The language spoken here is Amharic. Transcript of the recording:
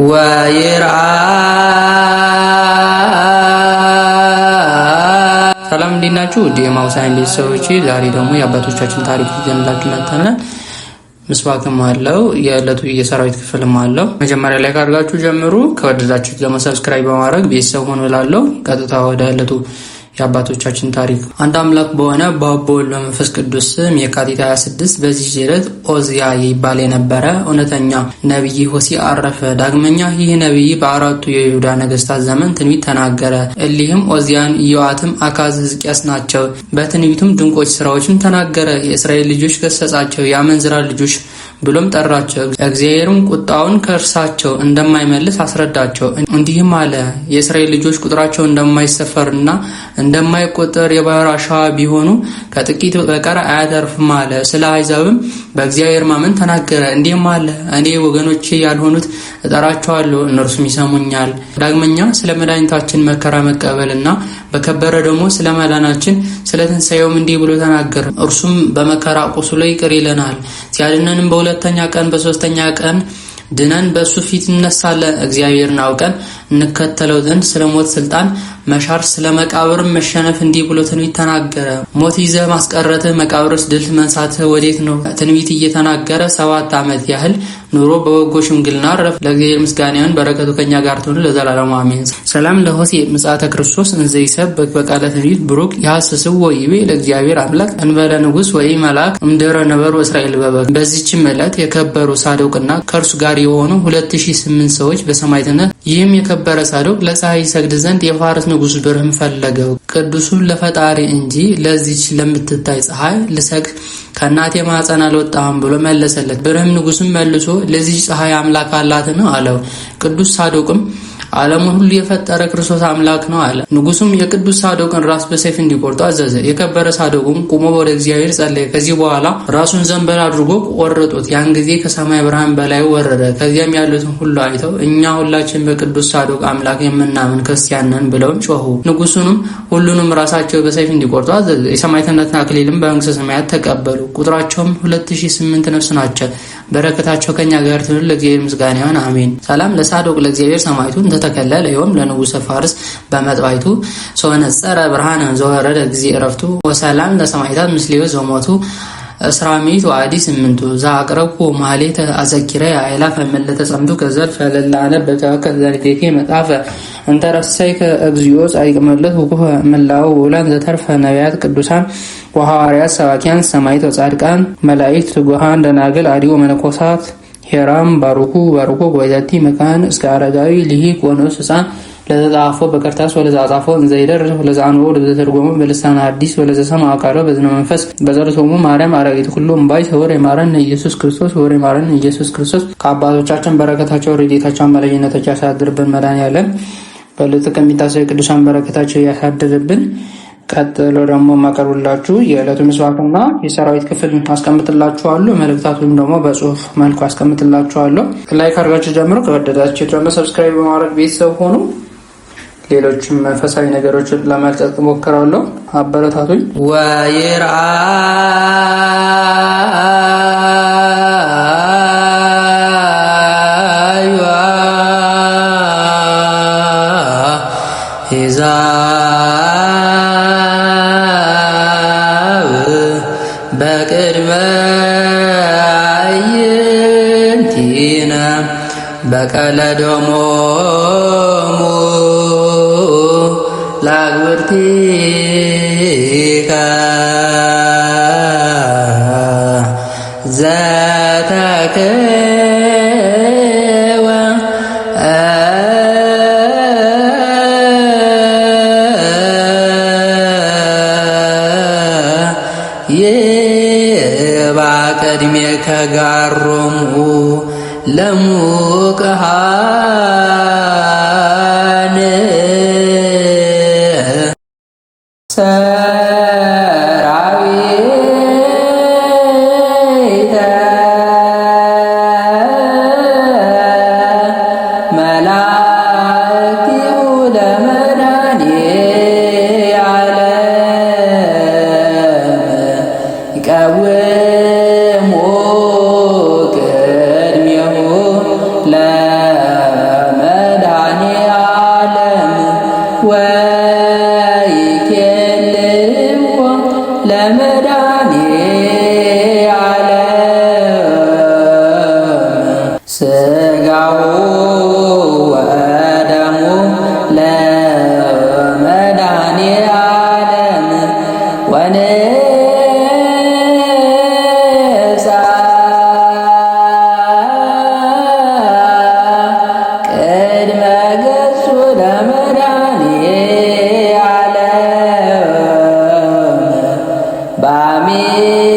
ወይርአ። ሰላም እንዴት ናችሁ? ውድ የማውሳይን ቤተሰቦች፣ ዛሬ ደግሞ የአባቶቻችን ታሪክ ይዘንላችሁ መጥተናል። ምስባክም አለው፣ የዕለቱ የሰራዊት ክፍልም አለው። መጀመሪያ ላይ ካድርጋችሁ ጀምሩ። ከወደዳችሁት ደግሞ subscribe በማድረግ ቤተሰብ ሆኖ እላለሁ። ቀጥታ ወደ ዕለቱ የአባቶቻችን ታሪክ። አንድ አምላክ በሆነ በአብ በወልድ በመንፈስ ቅዱስ ስም የካቲት 26 በዚህ ዕለት ኦዝያ ይባል የነበረ እውነተኛ ነቢይ ሆሴዕ አረፈ። ዳግመኛ ይህ ነቢይ በአራቱ የይሁዳ ነገስታት ዘመን ትንቢት ተናገረ። እሊህም ኦዝያን፣ ኢዮአትም፣ አካዝ፣ ሕዝቅያስ ናቸው። በትንቢቱም ድንቆች ስራዎችን ተናገረ። የእስራኤል ልጆች ገሰጻቸው፣ የአመንዝራ ልጆች ብሎም ጠራቸው። እግዚአብሔርም ቁጣውን ከእርሳቸው እንደማይመልስ አስረዳቸው። እንዲህም አለ፣ የእስራኤል ልጆች ቁጥራቸው እንደማይሰፈርና እንደማይቆጠር የባህር አሸዋ ቢሆኑ ከጥቂት በቀር አያተርፍም አለ። ስለ አሕዛብም በእግዚአብሔር ማመን ተናገረ። እንዲህም አለ፣ እኔ ወገኖቼ ያልሆኑት እጠራቸዋለሁ፣ እነርሱም ይሰሙኛል። ዳግመኛ ስለ መድኃኒታችን መከራ መቀበልና በከበረ ደግሞ ስለ መዳናችን ስለ ትንሣኤውም እንዲህ ብሎ ተናገረ። እርሱም በመከራ ቁስሉ ይቅር ይለናል፣ ሲያድነንም በሁለተኛ ቀን በሶስተኛ ቀን ድነን በእሱ ፊት እነሳለን። እግዚአብሔርን አውቀን እንከተለው ዘንድ ስለ ሞት ስልጣን መሻር ስለ መቃብር መሸነፍ እንዲህ ብሎ ትንቢት ተናገረ። ሞት ይዘህ ማስቀረትህ መቃብርስ ድል መንሳትህ ወዴት ነው? ትንቢት እየተናገረ 7 ዓመት ያህል ኑሮ በበጎ ሽምግልና አረፈ። ለእግዚአብሔር ምስጋና ይሁን፣ በረከቱ ከኛ ጋር ትሁን ለዘላለሙ አሜን። ሰላም ለሆሴዕ ምጽአተ ክርስቶስ እንዘ ይሰብክ በቃለ ትንቢት ብሩክ ይሐስስዎ ወይቤ ለእግዚአብሔር አምላክ እንበለ ንጉሥ ወይ መልአክ እምድኅረ ነበሩ እስራኤል በበግ። በዚችም ዕለት የከበሩ ሳዶቅና ከእርሱ ጋር የሆኑ 2008 ሰዎች በሰማዕትነት። ይህም የከበረ ሳዶቅ ለፀሐይ ይሰግድ ዘንድ የፋርስ ንጉሥ ብርህም ፈለገው። ቅዱሱን ለፈጣሪ እንጂ ለዚች ለምትታይ ፀሐይ ልሰግድ ከእናቴ ማኅፀን አልወጣሁም ብሎ መለሰለት። ብርህም ንጉስም መልሶ ለዚች ፀሐይ አምላክ አላትን? አለው። ቅዱስ ሳዶቅም ዓለሙን ሁሉ የፈጠረ ክርስቶስ አምላክ ነው አለ። ንጉሱም የቅዱስ ሳዶቅን ራስ በሰይፍ እንዲቆርጡ አዘዘ። የከበረ ሳዶቅም ቁሞ ወደ እግዚአብሔር ጸለየ። ከዚህ በኋላ ራሱን ዘንበል አድርጎ ቆረጡት። ያን ጊዜ ከሰማይ ብርሃን በላይ ወረደ። ከዚያም ያሉትን ሁሉ አይተው እኛ ሁላችን በቅዱስ ሳዶቅ አምላክ የምናምን ክርስቲያን ነን ብለውም ጮሁ። ንጉሱንም ሁሉንም ራሳቸው በሰይፍ እንዲቆርጡ አዘዘ። የሰማዕትነትን አክሊልም በመንግስተ ሰማያት ተቀበሉ። ቁጥራቸውም 2008 ነፍስ ናቸው። በረከታቸው ከኛ ጋር ትኑር። ለእግዚአብሔር ምስጋና ይሁን፣ አሜን። ሰላም ለሳዶቅ ለእግዚአብሔር ሰማዕቱ እንተተከለ ለዮም ለንጉሰ ፋርስ በመጥባይቱ ሶነጸረ ብርሃነ ዘወረደ ጊዜ እረፍቱ ወሰላም ለሰማዕታት ምስሌዮ ዘሞቱ እስራሚት ወአዲ ስምንቱ ዘአቅረብኩ ማህሌተ አዘኪረ አእላፈ መለተ ጸምዱ ከዘልፈ ለላነ በተወከ ዘርቴቴ መጽሐፈ እንተረሰይከ እግዚኦ ጻድቅ መለት ውኩፈ ምላው ውላን ዘተርፈ ነቢያት ቅዱሳን ወሐዋርያት ሰባኪያን ሰማዕት ወጻድቃን መላእክት ትጉሃን ደናግል አዲዮ መነኮሳት ሄራም ባሩኩ ባሩኮ ወዛቲ መካን እስከ አረጋዊ ልሂቅ ወንኡስ ህፃን ለተጻፎ በከርታስ ወለዘጻፎ እንዘይደርስ ወለዘአንቦ ወለዘተርጎሙ በልሳነ አዲስ ወለዘሰምዐ ቃሎ በዝነ መንፈስ በጸሎቶሙ ማርያም አረጋዊት ኩሉ እምባይ ወር የማረን ኢየሱስ ክርስቶስ ወር የማረን ኢየሱስ ክርስቶስ። ከአባቶቻችን በረከታቸው ረድኤታቸው አማላጅነታቸው ያሳድርብን። መድኃኔዓለም በዕለቱ ከሚታሰቡ ቅዱሳን በረከታቸው ያሳድርብን። ቀጥሎ ደግሞ የማቀርብላችሁ የዕለቱ ምስባክና የሰራዊት ክፍል አስቀምጥላችኋለሁ። መልእክታት ወይም ደግሞ በጽሁፍ መልኩ አስቀምጥላችኋለሁ። Like አድርጋችሁ ጀምሮ ከወደዳችሁ ደግሞ subscribe በማድረግ ቤተሰብ ሆኑ። ሌሎችም መንፈሳዊ ነገሮችን ለመልቀቅ እሞክራለሁ። አበረታቱኝ። ወይርአ ሂዛብ በቅድመ አዕይንቲነ በቀለ ደሞሙ ላግብርቲከ ዘተክወ ይባ ቅድሜከ ጋሮሙ ለሙቅሃን ሰራዊተ። ስጋሁ ወደሙ ለመድኃኔዓለም ወንብጻ ቅድመ ገጹ ለመድኃኔዓለም በአሜን።